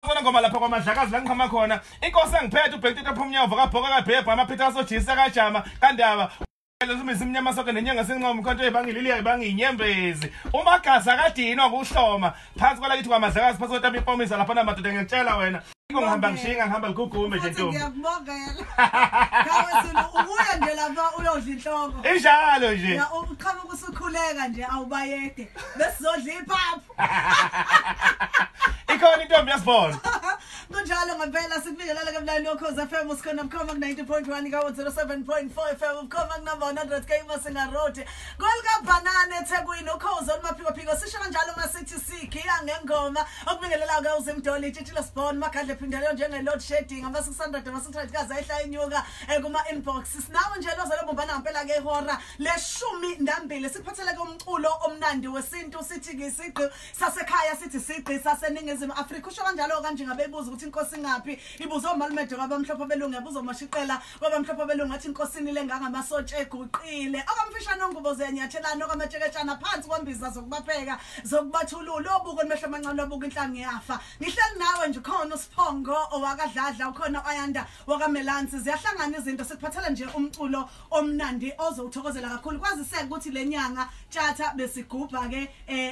Ngoma lapha kwaMadlakazi la ngiqhama khona inkosi engiphethe ubhekuthe phumnyawo vakabhoka kabhebha amaphitha asojisa kajama kandaba lezimnyama sonke nenyanga sinqoma umkhonto ebangilili ibanginyembezi umagaza kadinwa kuhloma phansi kwalakithi kwaMadlakazi phansi kwetama ipomisa lapha namadoda ngiyakutshela wena ngihamba ngishinga ngihamba ligugume nje ntombi ngiyakubonga yena kawe sino ubuya nje lapha uyodla inhloko injalo nje uqhamuka usukhuleka nje awubayede besizodla iphaphu ikhona intombi yasibona kunjalo ngempela sikubingelele ke mlaleli woKhozi FM usikhona bukhoma ku 90.1 ka 107.4 FM bukhoma ku number 100 k Masinga Road kwelika banana eThekwini uKhozi olumaphiko phiko sisho kanjalo masithi sigiya ngengoma okubingelela ke uZimdoli itshitshilo sibona magadle phindeleyo njenge load shedding ama 600 ama 600 kaze ayihla inyuka kuma inbox sinawo nje lozo lobumbana ngempela ke ihora le-12 siphathele ke umculo omnandi wesintu sithi ke isiqi sasekhaya sithi siqi saseNingizimu Afrika usho kanjalo kanje ngabebuza ukuthi inkosi ingaphi ibuzo omalumedo kwabamhlophe belungu yabuzo mashiqela kwabamhlophe belungu athi inkosini lengangamasotshe eguqile akamfisha nongubo zenyathelana okamatsheketshana phansi kwambiza zokubapheka zokubathulula obuko emehlo amancane obuko inhlangi yafa ngihleli nawe nje khona uSiphongo owakadladla ukhona Ayanda wakaMelansi ziyahlangana izinto sikuphathela nje umculo omnandi ozowuthokozela kakhulu kwaziseka ukuthi lenyanga tjatha besigubha ke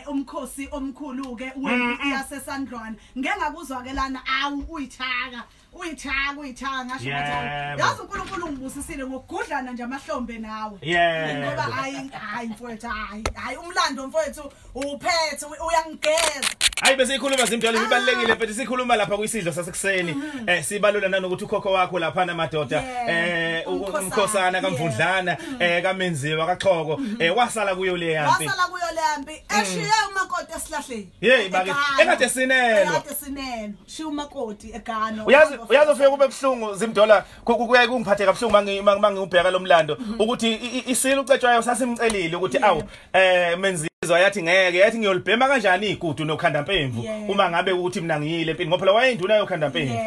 umkhosi omkhulu ke wempi yaseSandlwana ngeke ngakuzwa ke lana awu uyithaka uyithaka ngasho ukuthi yazi uNkulunkulu ungibusisile ngokugudlana nje amahlombe nawe ngoba hayi mfowethu hayi umlando mfowethu uphethe uyangigeza. Hayi bese ikhuluma Zimdoli ibalekile mfethu sikhuluma lapha kwisidlo sasekuseni sibalula nanokuthi ukhokho wakho lapha namadoda umkhosana kaMvundlana kaMenziwa kaXhoko wasala kuyo le yampi eshiye umakoti esihlahleni hey bakithi ekade sinelo shiya umakoti egano uyazi ufike kube buhlungu Zimdola kuyaye kungiphathe kabuhlungu mangiubheka lo mlando ukuthi isilo ucetshwayo sasimcelile ukuthi awu Menziwa yathi ngeke yathi ngiyolibhema kanjani igudu nokhandampemvu uma ngabe ukuthi mina ngiyile empini ngoba phela wayeyinduna yokhandampemvu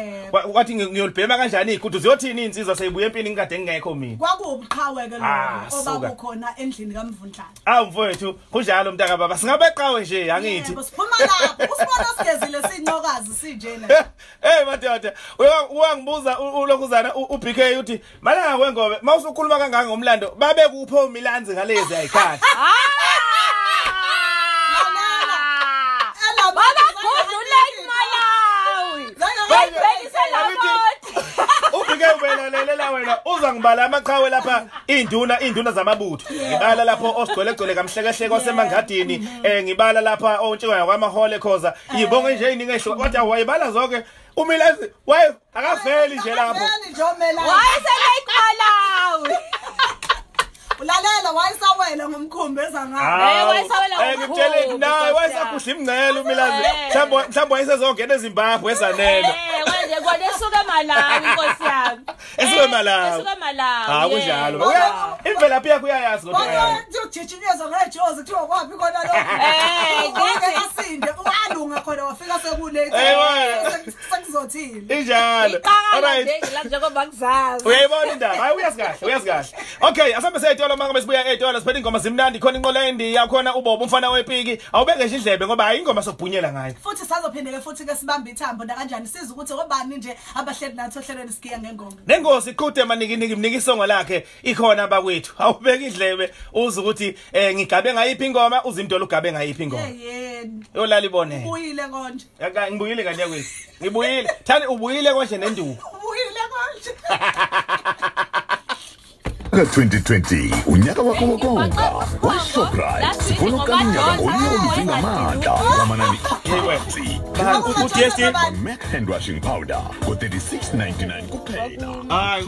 wathi ngiyolibhema kanjani igudu ziyothini insizwa seyibuye empini ngikade ngingekho mina kwakuwubuqhawe ke lokho obabukhona endlini kaMvundlana. Awu mfowethu kunjalo mntaka baba singabeqhawe nje angithi siphuma lapho usibona sigezile sinqokazi sinjena. Hey madoda uyangibuza ulokhuzana uBK uthi malanga kwengobe mawusukhuluma kangaka ngomlando babe kuphi oMilanzi ngalezi ayikhathi ubeke ubelalela wena uza ngibala amaqhawe lapha induna zamabutho ngibala lapho osigcwele kamhlekehleke wasemangadini ngibala lapha ontshikwa kwamahole khoza ibonke nje iningi esho kodwa wayibala zonke uMilanzi waye akaveli nje lapho wayesele Malawi ulalela wayesawela ngomkhumbi ezangapha wayesawela ngomkhumbi ngitshele naye wayesagudla imngcele uMilanzi mhlawumbe wayesezongena eZimbabwe ezanele manje kodwa esuka eMalawi inkosi yami esuka eMalawi ah kunjalo imvelaphi yakho uyayazi kodwa ujijinyezwa ngejozi kuthiwa kwaphi khona lokho asinde walunga khona wafika sekulate sekuzothile injalo alright la njengoba ngizazi uyayibona indaba hayi uyazi kahle okay asambe seyithola mangabe sibuya eyithola siphethe ingoma zimnandi khona inqola endiya khona ubobo umfana wepiki awubeke nje indlebe ngoba hayi ingoma sokubhunyela ngayo futhi sazophindeke futhi ke sibambe ithambo nakanjani siza ukuthi obani nje abahleli nathi ohlelweni sigiya ngengoma nengosi iqhude manikiniki mnika isongo lakhe ikhona bakwethu awubeke indlebe uze ukuthi ngigabe ngayiphi ingoma uZimdoli ugabe ngayiphi ingoma yolala ibone ubuyile konje ngibuyile kanye kwethu ngibuyile thani ubuyile konje nenduku ubuyile konje ka-2020 unyaka wakho wokonga kwaShoprite sifuna ukanyaka ngonyaka ngamandla ngamanani aphansi u-DST Mac hand washing powder ngo-36.99 kuphela. Hayi